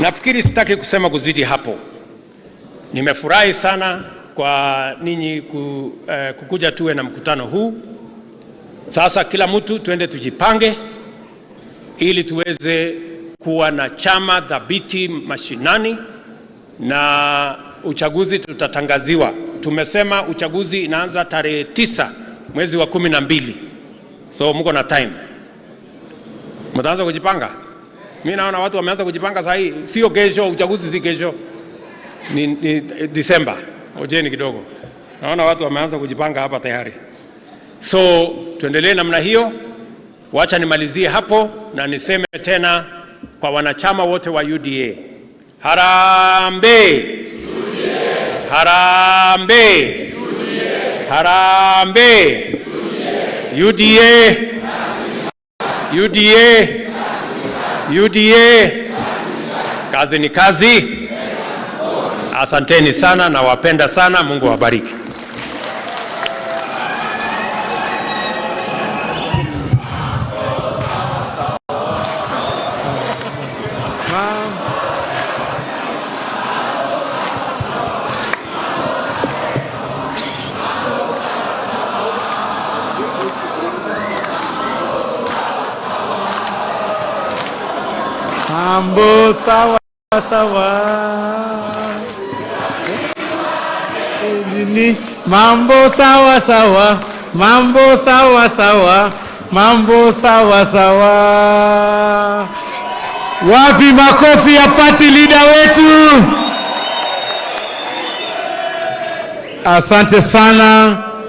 Nafikiri sitaki kusema kuzidi hapo. Nimefurahi sana kwa ninyi kukuja tuwe na mkutano huu. Sasa kila mtu tuende tujipange ili tuweze kuwa na chama thabiti mashinani, na uchaguzi tutatangaziwa. Tumesema uchaguzi inaanza tarehe 9 mwezi wa 12, so mko na time, mtaanza kujipanga. Mimi naona watu wameanza kujipanga saa hii, sio kesho. Uchaguzi si kesho, ni Disemba. Ojeni kidogo, naona watu wameanza kujipanga hapa tayari. So tuendelee namna hiyo. Wacha nimalizie hapo na niseme tena kwa wanachama wote wa UDA, harambee! Harambee! Harambee! UDA! UDA! UDA! Kazi ni kazi. Asanteni sana, nawapenda sana. Mungu awabariki. Mambo sawa sawa. Nini? Mambo sawa sawa, mambo sawa sawa, mambo sawa sawa. Wapi makofi ya party leader wetu? Asante sana.